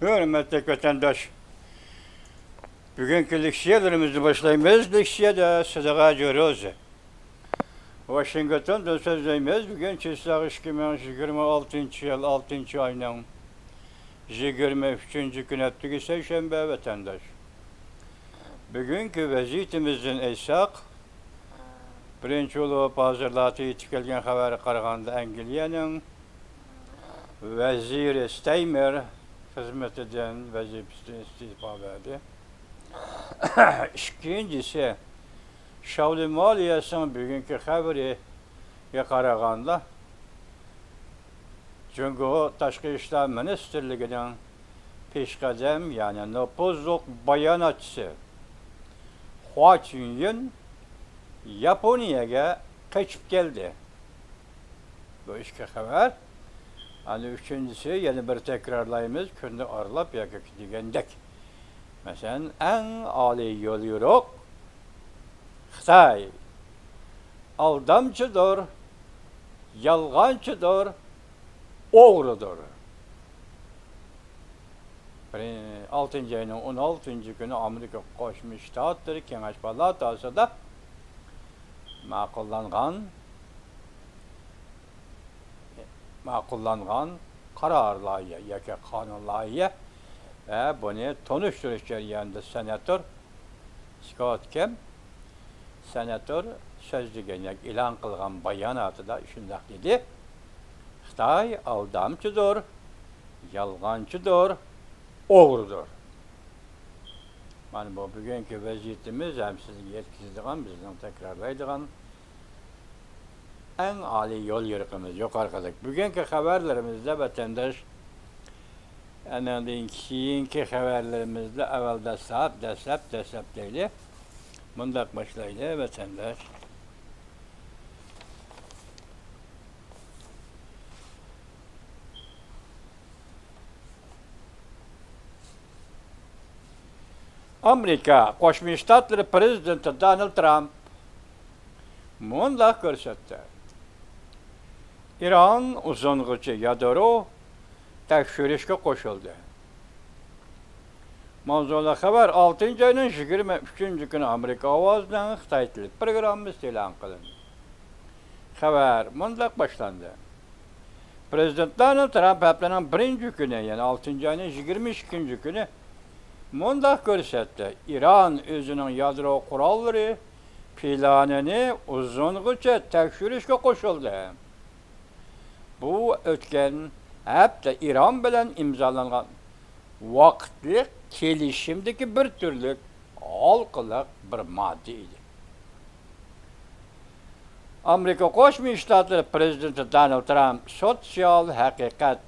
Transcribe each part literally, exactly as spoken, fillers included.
ھۆرمەتلىك ۋەتەنداش، بۈگۈنكى لېكسىيەلىرىمىزنى باشلايمىز. لېكسىيەدە سىدىغا جوروزى. ۋاشىنگتوندىن سۆزلەيمىز. بۈگۈن چىسلاغ ئىككى مىڭ يىگىرمە ئالتىنچى يىل، ئالتىنچى ئاينىڭ يىگىرمە ئۈچىنچى كۈنى، ھەپتىگە سەيشەنبە، ۋەتەنداش. بۈگۈنكى ۋەزىيىتىمىزدىن ئېيتساق، بىرىنچى بولۇپ، ھازىرلاردا يېتىپ كەلگەن خەۋەرگە قارىغاندا، ئەنگلىيەنىڭ ۋەزىرى ستەيمېر خىزمىتىدىن، ۋەزىپىسىدىن ئىستېپا بەردى. ئىككىنچىسى، شاۋلى مالىيەسىنىڭ بۈگۈنكى خەۋىرىگە قارىغاندا، جۇڭگو تاشقى ئىشلار مىنىستىرلىكىنىڭ پېشقەدەم، يەنى نوپۇزلۇق باياناتچىسى خۇا چۈنيۈن ياپونىيەگە قېچىپ كەلدى. بۇ ئىككى خەۋەر. ئەنە ئۈچىنچىسى، يەنە بىر تەكرارلايمىز، كۈندە ئارىلاپ ياكى دېگەندەك. مەسىلەن، ئەڭ ئالىي يوليورۇق خىتاي ئالدامچىدۇر، يالغانچىدۇر، ئوغرىدۇر. بىر-، ئالتىنچى ئاينىڭ ئون ئالتىنچى كۈنى ئامېرىكا قوشما شتاتلىرى كېڭەش پالاتاسىدا ماقۇللانغان، ماقۇللانغان قارار لايىھە ياكى قانۇن لايىھە ۋە بۇنى تونۇشتۇرۇش جەريانىدا سېناتور سكوت كېم، سېناتور سۆزلىگەن ياكى ئېلان قىلغان باياناتىدا شۇنداق دېدى: «خىتاي ئالدامچىدۇر، يالغانچىدۇر، ئوغرىدۇر.» مانا بۇ بۈگۈنكى ۋەزىيىتىمىز ھەم سىزگە يەتكۈزىدىغان، بىزنىڭ تەكرارلايدىغان ئەڭ ئالىي يوليورۇقىمىز، يۇقىرىقىدەك. بۈگۈنكى خەۋەرلىرىمىزدە، ۋەتەنداش، ئەنەڭدىن كېيىنكى خەۋەرلىرىمىزدە ئەۋۋەل دەسلەپ، دەسلەپ، دەسلەپ دەيلى. مۇنداق باشلايلى، ۋەتەنداش. ئامېرىكا قوشما شتاتلىرى پىرېزىدېنتى دونالد ترامپ مۇنداق كۆرسەتتى: «ئىران ئۇزۇنغىچە يادرو تەكشۈرۈشكە قوشۇلدى.» ماۋزۇلۇق خەۋەر. ئالتىنچى ئاينىڭ يىگىرمە ئۈچىنچى كۈنى ئامېرىكا ئاۋازىنىڭ خىتاي تىلى پروگراممىسى ئېلان قىلىندى. خەۋەر مۇنداق باشلاندى: پىرېزىدېنت دونالد ترامپ ھەپتىنىڭ بىرىنچى كۈنى، يەنى ئالتىنچى ئاينىڭ يىگىرمە ئىككىنچى كۈنى مۇنداق كۆرسەتتى: «ئىران ئۆزىنىڭ يادرو قوراللىرى پىلانىنى ئۇزۇنغىچە تەكشۈرۈشكە قوشۇلدى.» بۇ ئۆتكەن ھەپتە ئىران بىلەن ئىمزالانغان ۋاقىتلىق كېلىشىمدىكى بىر تۈرلۈك ھالقىلىق بىر ماددا ئىدى. ئامېرىكا قوشما شتاتلىرى پىرېزىدېنتى دونالد ترامپ سوتسىيال ھەقىقەت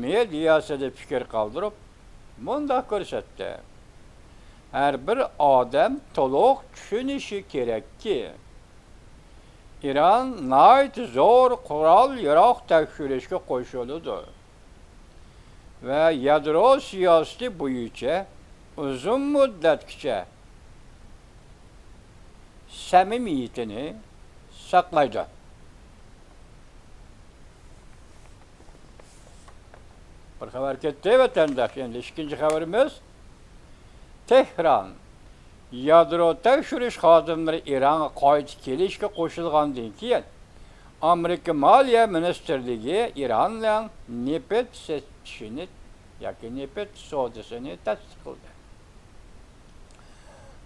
مېدىياسىدا پىكىر قالدۇرۇپ، مۇنداق كۆرسەتتى: «ھەر بىر ئادەم تولۇق چۈشىنىشى كېرەككى، ئىران ناھايىتى زور قورال-ياراغ تەكشۈرۈشكە قوشۇلىدۇ ۋە يادرو سىياسىتى بويىچە ئۇزۇن مۇددەتكىچە سەمىمىيىتىنى ساقلايدۇ.» بىر خەۋەر كەتتى، ۋەتەنداش. ئەمدى ئىككىنچى خەۋىرىمىز. تېھران: يادرو تەكشۈرۈش خادىملىرى ئىرانغا قايتا كېلىشكە قوشۇلغاندىن كېيىن، ئامېرىكا مالىيە مىنىستىرلىكى ئىراننىڭ نېفىت سېتىشىنى ياكى نېفىت سودىسىنى تەستىقلىدى.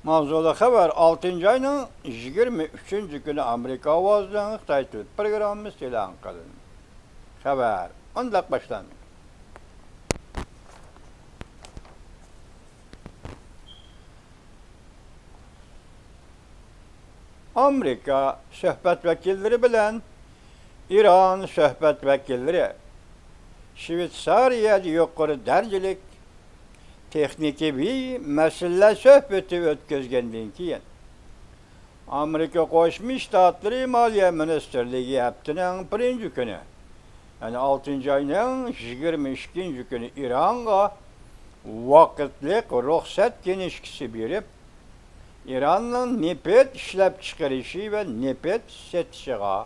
ماۋزۇلۇق خەۋەر. ئالتىنچى ئاينىڭ يىگىرمە ئۈچىنچى كۈنى ئامېرىكا ئاۋازىنىڭ خىتاي تىل پروگراممىسى ئېلان قىلىندى. خەۋەر مۇنداق باشلاندى. ئامېرىكا سۆھبەت ۋەكىللىرى بىلەن ئىران سۆھبەت ۋەكىللىرى شۋېتسارىيەدە يۇقىرى دەرىجىلىك تېخنىكىي مەسىلىلەر سۆھبىتى ئۆتكۈزگەندىن كېيىن، ئامېرىكا قوشما شتاتلىرى مالىيە مىنىستىرلىكى ھەپتىنىڭ بىرىنچى كۈنى، يەنى ئالتىنچى ئاينىڭ يىگىرمە ئىككىنچى كۈنى ئىرانغا ۋاقىتلىق رۇخسەت كىنىشكىسى بېرىپ، ئىراننىڭ نېفىت ئىشلەپچىقىرىشى ۋە نېفىت سېتىشىغا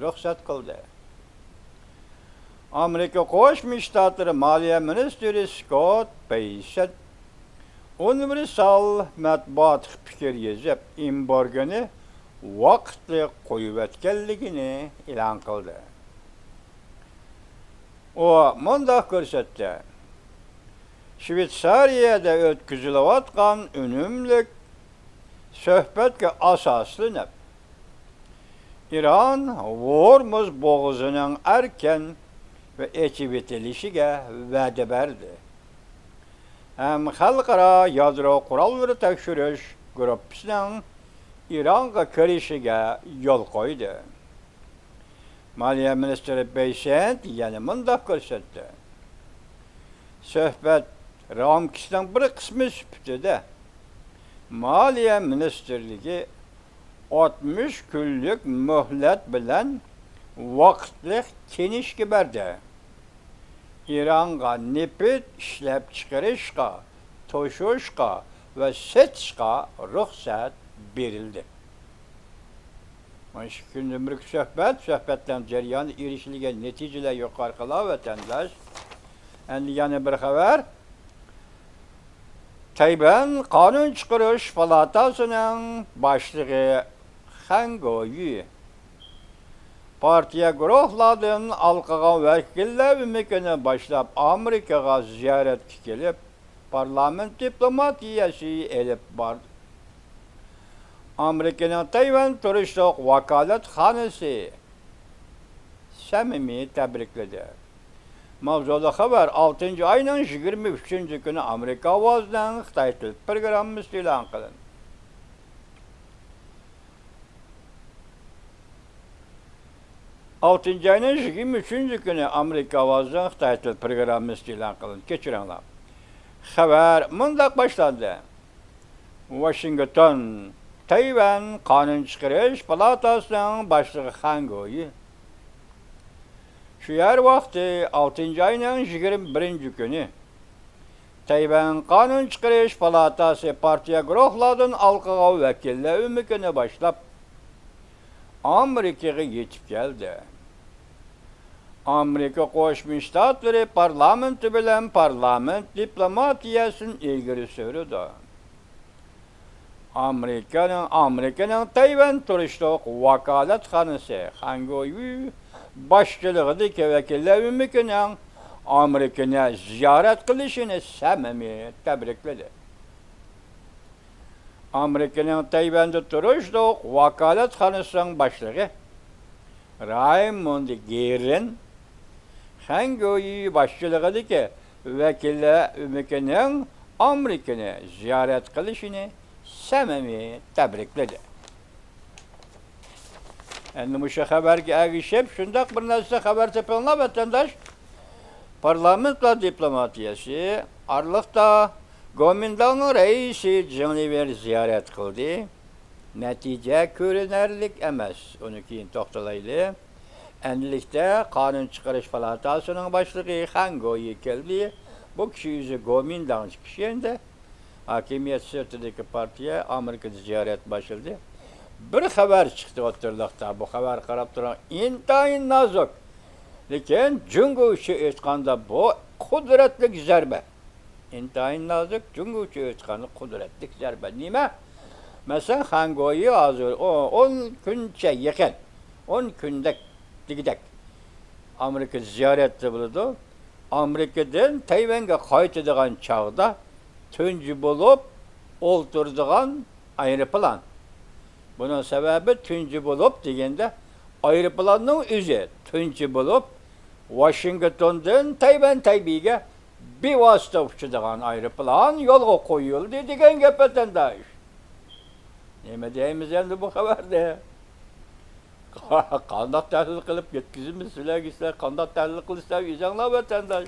رۇخسەت قىلدى. ئامېرىكا قوشما شتاتلىرى مالىيە مىنىستىرى سكوت بېيسېنت ئۇنىۋېرسال مەتبۇئاتقا پىكىر يېزىپ، ئېمبارگونى ۋاقىتلىق قويۇۋەتكەنلىكىنى ئېلان قىلدى. ئۇ مۇنداق كۆرسەتتى: شۋېتسارىيەدە ئۆتكۈزۈلۈۋاتقان ئۈنۈملۈك سۆھبەتكە ئاساسلىنىپ، ئىران ھورمۇز بوغۇزىنىڭ ئەركىن ۋە ئېچىۋېتىلىشىگە ۋەدە بەردى ھەم خەلقئارا يادرو قوراللىرى تەكشۈرۈش گۇرۇپپىسىنىڭ ئىرانغا كىرىشىگە يول قويدى. مالىيە مىنىستىرى بېيسېنت يەنە مۇنداق كۆرسەتتى: سۆھبەت رامكىسىنىڭ بىر قىسمى سۈپىتىدە، مالىيە مىنىستىرلىكى ئاتمىش كۈنلۈك مۆھلەت بىلەن ۋاقىتلىق كېڭىشىشكە بەردى. ئىرانغا نېفىت ئىشلەپچىقىرىشقا، توشۇشقا ۋە سېتىشقا رۇخسەت بېرىلدى. مانا ئىككى كۈندىن بېرىكى سۆھبەت، سۆھبەتلەرنىڭ جەريانىدا ئېرىشىلگەن نەتىجىلەر يۇقىرىقىلا، ۋەتەنداش. ئەمدى يەنە بىر خەۋەر. تەيۋەن قانۇن چىقىرىش پالاتاسىنىڭ باشلىقى خەن گويۈ پارتىيە گۇرۇھلاردىن ھالقىغان ۋەكىللەر ئۆمىكىنى باشلاپ، ئامېرىكىغا زىيارەتكە كېلىپ، پارلامېنت دىپلوماتىيەسى ئېلىپ باردى. ئامېرىكىنىڭ تەيۋەن تۇرۇشلۇق ۋاكالەتخانىسى سەمىمىي تەبرىكلىدى. ماۋزۇلۇق خەۋەر ئالتىنچى ئاينىڭ يىگىرمە ئۈچىنچى كۈنى ئامېرىكا ئاۋازىنىڭ خىتاي تىل پروگراممىسىدا ئېلان قىلىندى. ئالتىنچى ئاينىڭ يىگىرمە ئۈچىنچى كۈنى ئامېرىكا ئاۋازىنىڭ خىتاي تىل پروگراممىسىدا ئېلان قىلىندى. كەچۈرۈڭلار. خەۋەر مۇنداق باشلاندى. ۋاشىنگتون، تەيۋەن قانۇن چىقىرىش پالاتاسىنىڭ باشلىقى خەن گويى. شۇ يەر ۋاقتى ئالتىنچى ئاينىڭ يىگىرمە بىرىنچى كۈنى تەيۋەن قانۇن چىقىرىش پالاتاسى پارتىيە گۇرۇھلاردىن ھالقىغان ۋەكىللەر ئۆمىكىنى باشلاپ، ئامېرىكىغا يېتىپ كەلدى. ئامېرىكا قوشما شتاتلىرى پارلامېنتى بىلەن پارلامېنت دىپلوماتىيەسىنى ئىلگىرى سۈرىدۇ. ئامېرىكىنىڭ، ئامېرىكىنىڭ تەيۋەن تۇرۇشلۇق ۋاكالەتخانىسى خەن گويۈ باشچىلىقىدىكى ۋەكىللەر ئۆمىكىنىڭ ئامېرىكىنى زىيارەت قىلىشىنى سەمىمىي تەبرىكلىدى. ئامېرىكىنىڭ تەيۋەندە تۇرۇشلۇق ۋاكالەتخانىسىنىڭ باشلىقى رايموند گېرىن خەن گويى باشچىلىقىدىكى ۋەكىللەر ئۆمىكىنىڭ ئامېرىكىنى زىيارەت قىلىشىنى سەمىمىي تەبرىكلىدى. ئەمدى مۇشۇ خەۋەرگە ئەگىشىپ، شۇنداق بىر نەرسە خەۋەر تېپىڭلار، ۋەتەنداش. پارلامېنتلار دىپلوماتىيەسى ئارىلىقتا گومىنداڭنىڭ رەئىسى جېڭ لىۋېنى زىيارەت قىلدى. نەتىجە كۆرۈنەرلىك ئەمەس. ئۇنى كېيىن توختىلايلى. ئەمدىلىكتە قانۇن چىقىرىش پالاتاسىنىڭ باشلىقى خەن گويى كەلدى. بۇ كىشى ئۆزى گومىنداڭچى كىشى ئەمدى. ھاكىمىيەت سىرتىدىكى پارتىيە ئامېرىكىدا زىيارەت باشلىدى. بىر خەۋەر چىقتى ئوتتۇرىلىقتا. بۇ خەۋەر قاراپ تۇرۇڭ، ئىنتايىن نازۇك. لېكىن جۇڭگوچە ئېيتقاندا بۇ قۇدرەتلىك زەربە. ئىنتايىن نازۇك، جۇڭگوچە ئېيتقاندا قۇدرەتلىك زەربە. نېمە؟ مەسىلەن، خەن گويى ھازىر ئو-، ئون كۈنچە يېقىن، ئون كۈندەك دېگۈدەك ئامېرىكىدا زىيارەتتە بولىدۇ. ئامېرىكىدىن تەيۋەنگە قايتىدىغان چاغدا تۇنجى بولۇپ ئولتۇرىدىغان ئايروپىلان. بۇنىڭ سەۋەبى تۇنجى بولۇپ دېگەندە، ئايروپىلاننىڭ ئۆزى تۇنجى بولۇپ ۋاشىنگتوندىن تەيۋەن تەيبېيگە بىۋاسىتە ئۇچىدىغان ئايروپىلان يولغا قويۇلدى دېگەن گەپ، ۋەتەنداش. نېمە دەيمىز ئەمدى بۇ خەۋەردە؟ قانداق تەھلىل قىلىپ يەتكۈزىمىز سىلەرگە؟ سىلەر قانداق تەھلىل قىلىسىلەر ئۆزۈڭلار، ۋەتەنداش.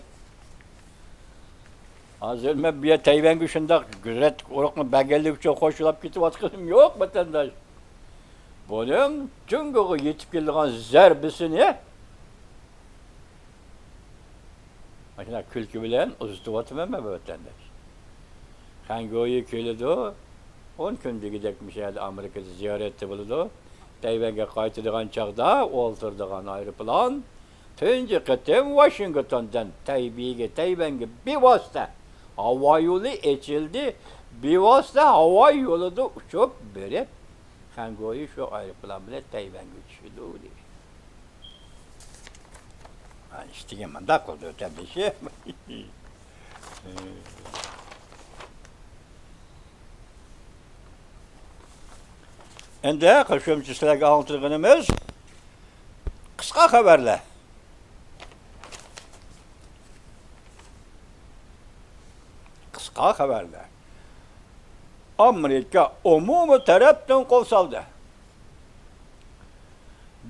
ھازىر مەن بۇ يەر تەيۋەنگە شۇنداق گۈزرەتلىك ئۇرۇقنى بەرگەنلىكى ئۈچۈن خوشلاپ كېتىۋاتقىنىم يوق، ۋەتەنداش. بۇنىڭ جۇڭگوغا يېتىپ كېلىدىغان زەربىسىنى مانا شۇنداق كۈلكە بىلەن ئۇزىتىۋاتىمەن مەن، ۋەتەنداش. خەن گويى كېلىدۇ، ئون كۈن دېگۈدەك مۇشۇ يەردە ئامېرىكىدا زىيارەتتە بولىدۇ. تەيۋەنگە قايتىدىغان چاغدا ئولتۇرىدىغان ئايروپىلان تۇنجى قېتىم ۋاشىنگتوندىن تەيبېيگە، تەيۋەنگە بىۋاسىتە ھاۋا يولى ئېچىلدى. بىۋاسىتە ھاۋا يولىدا ئۇچۇپ بېرىپ، خەنگويى شۇ ئايروپىلان بىلەن تەيۋەنگە چۈشىدۇ، دېگەن. ھە، ئىشتىگە مۇنداق قىلدى، ۋەتەندىشىم. ئەمدى قوشۇمچە سىلەرگە ئاڭلىتىدىغىنىمىز قىسقا خەۋەرلەر. قىسقا خەۋەرلەر. ئامېرىكا ئومۇمىي تەرەپتىن قول سالدى.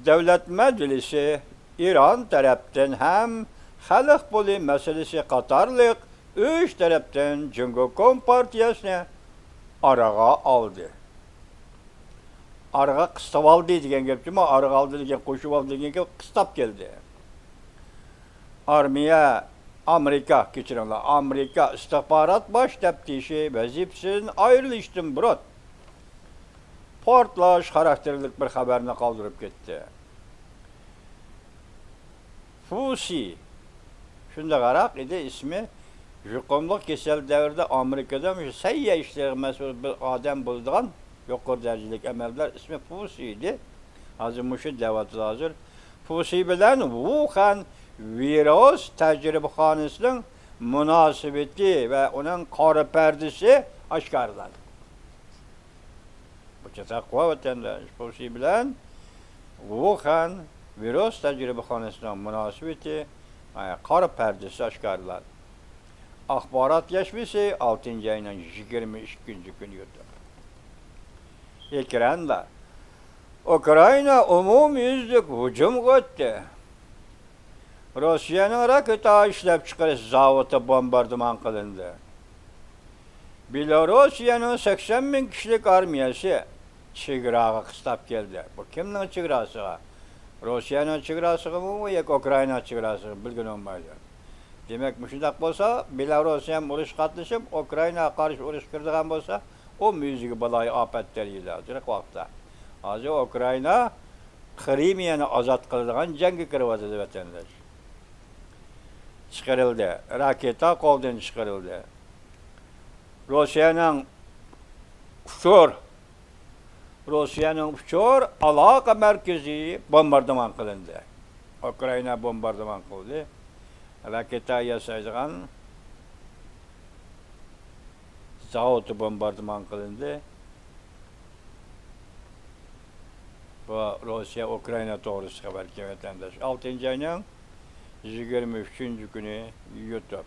دۆلەت مەجلىسى ئىران تەرەپتىن ھەم خەلق پۇلى مەسىلىسى قاتارلىق ئۈچ تەرەپتىن جۇڭگو كومپارتىيەسىنى ئارىغا ئالدى. ئارىغا قىستىۋالدى دېگەن گەپ جۇمۇ، ئارىغا ئالدى دېگەن، قوشۇۋالدى دېگەن گەپ، قىستاپ كەلدى. ئارمىيە، ئامېرىكا، كەچۈرۈڭلار، ئامېرىكا ئىستىخبارات باش تەپتىشى ۋەزىپىسىدىن ئايرىلىشتىن بۇرۇن پورتلاش خاراكتېرلىك بىر خەۋەرنى قالدۇرۇپ كەتتى. فۇسى، شۇنداقراق ئىدى ئىسمى، يۇقۇملۇق كېسەل دەۋرىدە ئامېرىكىدا مۇشۇ سەھىيە ئىشلىرىغا مەسئۇل بىر ئادەم بولىدىغان يۇقىرى دەرىجىلىك ئەمەلدار، ئىسمى فۇسى ئىدى. ھازىر مۇشۇ دەۋاتىدۇ ھازىر. فۇسى بىلەن ۋۇخەن ۋىرۇس تەجرىبىخانىسىنىڭ مۇناسىۋىتى ۋە ئۇنىڭ قارا پەردىسى ئاشكارىلاندى. بۇ چاتاق قۇۋا ۋەتەنداش، فۇسى بىلەن ۋۇخەن ۋىرۇس تەجرىبىخانىسىنىڭ مۇناسىۋىتى، ئە، قارا پەردىسى ئاشكارىلاندى. ئاخبارات يەشمىسى ئالتىنچى ئاينىڭ يىگىرمە ئىككىنچى كۈنى يۈرىدۇ. ئېكراندا ئۇكرائىنا ئومۇميۈزلۈك ھۇجۇمغا ئۆتتى. روسىيەنىڭ راكېتا ئىشلەپچىقىرىش زاۋۇتى بومباردىمان قىلىندى. بېلاروسىيەنىڭ سەكسەن مىڭ كىشىلىك ئارمىيەسى چېگراغا قىستاپ كەلدى. بۇ كىمنىڭ چېگراسىغا؟ روسىيەنىڭ چېگراسىغىمۇ ياكى ئۇكرائىنا چېگراسىغا، بىلگىلى بولمايدۇ. دېمەك، مۇشۇنداق بولسا، بېلاروسىيە ھەم ئۇرۇشقا قاتنىشىپ، ئۇكرائىناغا قارشى ئۇرۇشقا كىرىدىغان بولسا، ئۇ مۆجىزىگە بالايىئاپەت دەرىجىدە ھازىرقى ۋاقىتتا. ھازىر ئۇكرائىنا قىرىمىيەنى ئازاد قىلىدىغان جەڭگە كىرىۋاتىدۇ، ۋەتەنداش. چىقىرىلدى. راكېتا قولدىن چىقىرىلدى. روسىيەنىڭ ئۇچۇر، روسىيەنىڭ ئۇچۇر ئالاقە مەركىزى بومباردىمان قىلىندى. ئۇكرائىنا بومباردىمان قىلدى. راكېتا ياسايدىغان زاۋۇتى بومباردىمان قىلىندى. بۇ روسىيە ئۇكرائىنا توغرىسىدىكى خەۋەركەن، ۋەتەنداش. ئالتىنچى ئاينىڭ يىگىرمە ئۈچىنچى كۈنى يۇتۇپ.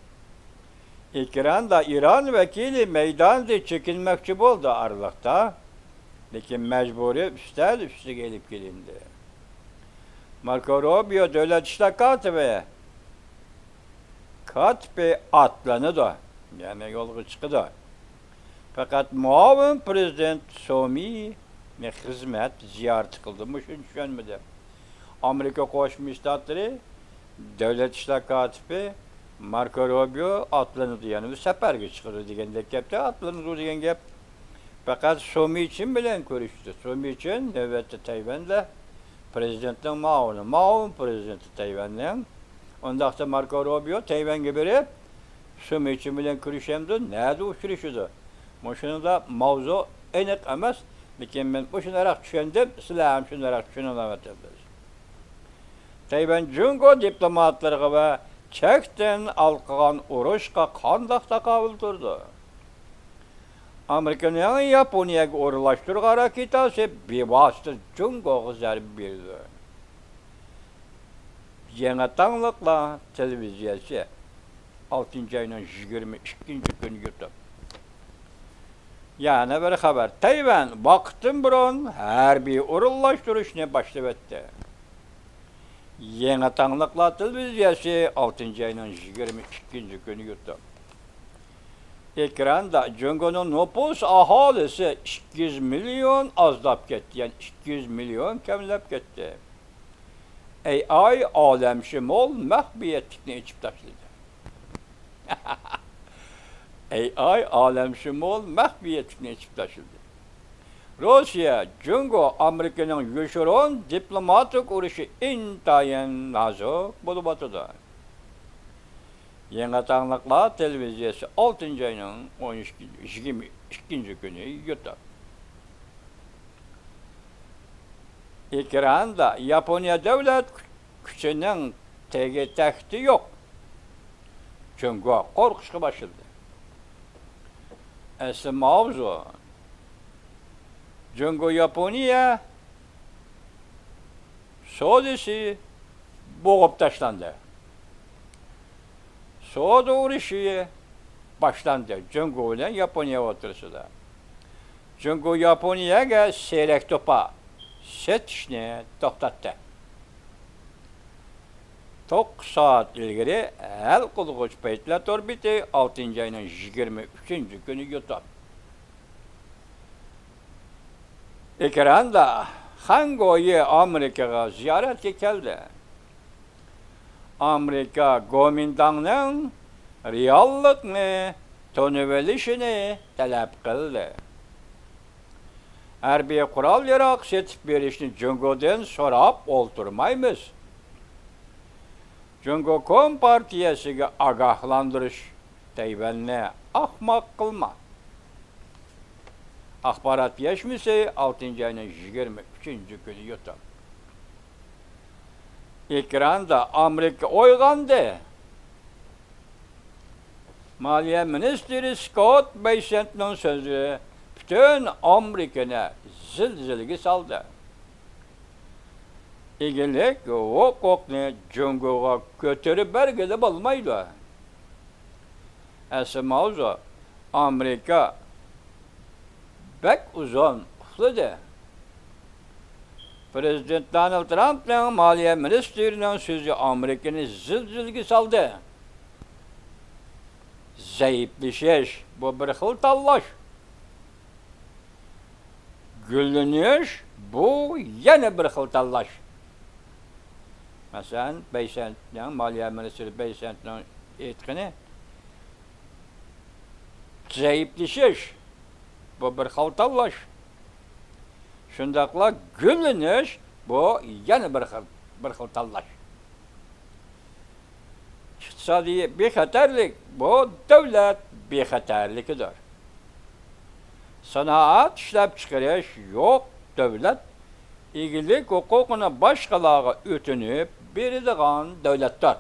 ئېكراندا ئىران ۋەكىلى مەيداندا چېكىنمەكچى بولدى ئارىلىقتا، لېكىن مەجبۇرىي ئۈستەل ئۈستىگە ئېلىپ كېلىندى. ماركو روبىيو دۆلەت ئىشلار كاتىپى، كاتىپى ئاتلىنىدۇ، يەنى يولغا چىقىدۇ. پەقەت مۇئاۋىن پىرېزىدېنت سومىنى خىزمەت زىيارىتى قىلدى. مۇشۇنى چۈشەنمىدىم. ئامېرىكا قوشما شتاتلىرى دۆلەت ئىشلار كاتىپى ماركو روبىيو ئاتلىنىدۇ، يەنى بىر سەپەرگە چىقىدۇ دېگەندەك گەپتە، ئاتلىنىدۇ دېگەن گەپ. پەقەت سومىچىن بىلەن كۆرۈشتى. سومىچىن نۆۋەتتە تەيۋەندە پىرېزىدېنتنىڭ مۇئاۋىنى، مۇئاۋىن پىرېزىدېنتى تەيۋەننىڭ. ئۇنداقتا ماركو روبىيو تەيۋەنگە بېرىپ، سومىچىن بىلەن كۆرۈشەمدۇ؟ نەدە ئۇچرىشىدۇ؟ مۇشۇنىڭدا ماۋزۇ ئېنىق ئەمەس، لېكىن مەن مۇشۇنداقراق چۈشەندىم، سىلەر ھەم شۇنداقراق چۈشىنىڭلار، ۋەتەنداش. تەيۋەن جۇڭگو دىپلوماتلىرىغا ۋە چەكتىن ھالقىغان ئۇرۇشقا قانداق تاقابىل تۇرىدۇ؟ ئامېرىكىنىڭ ياپونىيەگە ئورۇنلاشتۇرغان راكېتاسى بىۋاسىتە جۇڭگوغا زەربە بېرىدۇ. يېڭى تاڭلىقلار تېلېۋىزىيەسى، ئالتىنچى ئاينىڭ يىگىرمە ئىككىنچى كۈنى يۇتۇپ. يەنە بىر خەۋەر، تەيۋەن ۋاقىتتىن بۇرۇن ھەربىي ئورۇنلاشتۇرۇشنى باشلىۋەتتى. يېڭى تاڭلىقلار تېلېۋىزىيەسى، ئالتىنچى ئاينىڭ يىگىرمە ئىككىنچى كۈنى يۇتۇپ. ئېكراندا جۇڭگونىڭ نوپۇس ئاھالىسى ئىككى يۈز مىليون ئازلاپ كەتتى، يەنى ئىككى يۈز مىليون كەملەپ كەتتى. ئەي ئاي، ئالەمشۇمۇل مەخپىيەتلىكنى ئېچىپ تاشلىدى. ئەي ئاي، ئالەمشۇمۇل مەخپىيەتلىكنى ئېچىپ تاشلىدى. روسىيە، جۇڭگو، ئامېرىكىنىڭ يوشۇرۇن دىپلوماتىك ئۇرۇشى ئىنتايىن نازۇك بولۇۋاتىدۇ. يېڭى تاڭلىقلار تېلېۋىزىيەسى ئالتىنچى ئاينىڭ ئون ئىككىنچى، يىگىرمە ئىككىنچى كۈنى يۇرتتا. ئېكراندا ياپونىيە دۆلەت كۈچىنىڭ تېگى تەكتى يوق. جۇڭگو قورقۇشقا باشلىدى. ئەسلى ماۋزۇ، جۇڭگو ياپونىيە سودىسى بوغۇپ تاشلاندى. سودا ئۇرۇشى باشلاندى جۇڭگو بىلەن ياپونىيە ئوتتۇرىسىدا. جۇڭگو ياپونىيەگە سېرىق توپا سېتىشنى توختاتتى. توققۇز سائەت ئىلگىرى ھەل قىلغۇچ پەيتلەر تور بېتى ئالتىنچى ئاينىڭ يىگىرمە ئۈچىنچى كۈنى يۇتۇپ. ئېكراندا خەن گويى ئامېرىكىغا زىيارەتكە كەلدى. ئامېرىكا گومىنداڭنىڭ رېئاللىقنى تونۇۋېلىشىنى تەلەپ قىلدى. ھەربىي قورال-ياراغ سېتىپ بېرىشنى جۇڭگودىن سوراپ ئولتۇرمايمىز. جۇڭگو كومپارتىيەسىگە ئاگاھلاندۇرۇش، تەيۋەننى ئاخماق قىلما. ئاخبارات يەشمىسى ئالتىنچى ئاينىڭ يىگىرمە ئۈچىنچى كۈنى يۇتۇپ. ئېكراندا ئامېرىكا ئويغاندى. مالىيە مىنىستىرى سكوت بېيسېنتنىڭ سۆزلىرى پۈتۈن ئامېرىكىنى زىلزىلىگە سالدى. ئىگىلىك ھوقۇقنى جۇڭگوغا كۆتۈرۈپ بەرگىلى بولمايدۇ. ئەسلى ماۋزۇ، ئامېرىكا بەك ئۇزۇن ئۇخلىدى. پىرېزىدېنت دونالد ترامپنىڭ مالىيە مىنىستىرىنىڭ سۆزى ئامېرىكىنى زىلزىلىگە سالدى. زەئىپلىشىش، بۇ بىر خىل تاللاش. گۈللىنىش، بۇ يەنە بىر خىل تاللاش. مەسىلەن، بېيسېنتنىڭ، مالىيە مىنىستىرى بېيسېنتنىڭ ئېيتقىنى، زەئىپلىشىش، بۇ بىر خىل تاللاش. شۇنداقلا گۈللىنىش، بۇ يەنە بىر خىل، بىر خىل تاللاش. ئىقتىسادىي بىخەتەرلىك، بۇ دۆلەت بىخەتەرلىكىدۇر. سانائەت، ئىشلەپچىقىرىش يوق دۆلەت ئىگىلىك ھوقۇقىنى باشقىلارغا ئۆتۈنۈپ بېرىدىغان دۆلەتتۇر.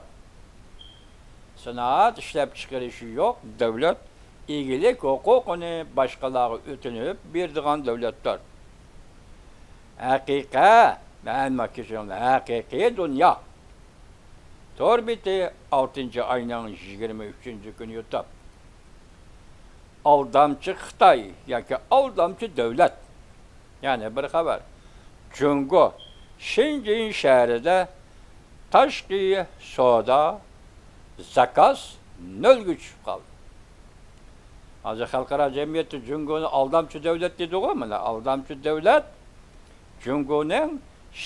سانائەت، ئىشلەپچىقىرىشى يوق دۆلەت ئىگىلىك ھوقۇقىنى باشقىلارغا ئۆتۈنۈپ بېرىدىغان دۆلەتتۇر. ھەقىقەت، مەن كېچىرىڭلار، ھەقىقىي دۇنيا. تور بېتى ئالتىنچى ئاينىڭ يىگىرمە ئۈچىنچى كۈنى يۇتۇپ. ئالدامچى خىتاي ياكى ئالدامچى دۆلەت. يەنە بىر خەۋەر. جۇڭگو شېنجېن شەھىرىدە تاشقى سودا زاكاز نۆلگە چۈشۈپ قالدى. ھازىر خەلقئارا جەمئىيەتتە جۇڭگونى ئالدامچى دۆلەت دېدىغۇ، مانا ئالدامچى دۆلەت جۇڭگونىڭ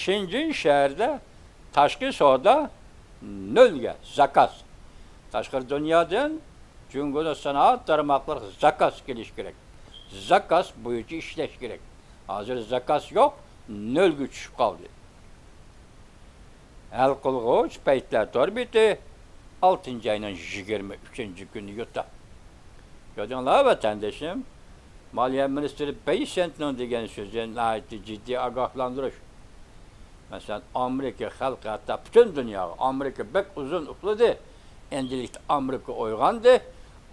شېنجېن شەھىرىدە تاشقى سودا نۆلگە، زاكاز. تاشقىرى دۇنيادىن جۇڭگونىڭ سانائەت تارماقلىرىغا زاكاز كېلىشى كېرەك. زاكاز بويىچە ئىشلەش كېرەك. ھازىر زاكاز يوق، نۆلگە چۈشۈپ قالدى. ھەل قىلغۇچ پەيتلەر تور بېتى ئالتىنچى ئاينىڭ يىگىرمە ئۈچىنچى كۈنى يۇتۇپ. كۆردۈڭلار، ۋەتەندىشىم، مالىيە مىنىستىرى بېيسېنتنىڭ دېگەن سۆزى ناھايىتى جىددىي ئاگاھلاندۇرۇش. مەسىلەن، ئامېرىكا خەلقى، ھەتتا پۈتۈن دۇنياغا، ئامېرىكا بەك ئۇزۇن ئۇخلىدى، ئەمدىلىكتە ئامېرىكا ئويغاندى.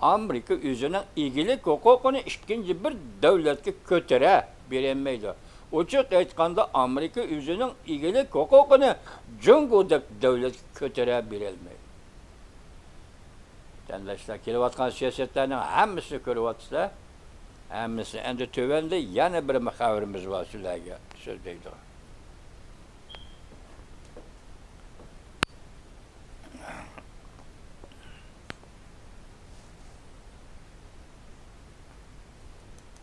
ئامېرىكا ئۆزىنىڭ ئىگىلىك ھوقۇقىنى ئىككىنچى بىر دۆلەتكە كۆتۈرە بېرەلمەيدۇ. ئوچۇق ئېيتقاندا، ئامېرىكا ئۆزىنىڭ ئىگىلىك ھوقۇقىنى جۇڭگودەك دۆلەتكە كۆتۈرە بېرەلمەيدۇ. ۋەتەنداشلار، كېلىۋاتقان سىياسەتلەرنىڭ ھەممىسىنى كۆرۈۋاتىسىلەر. ھەممىسى. ئەمدى تۆۋەندە يەنە بىر خەۋىرىمىز بار سىلەرگە سۆزلەيدىغان.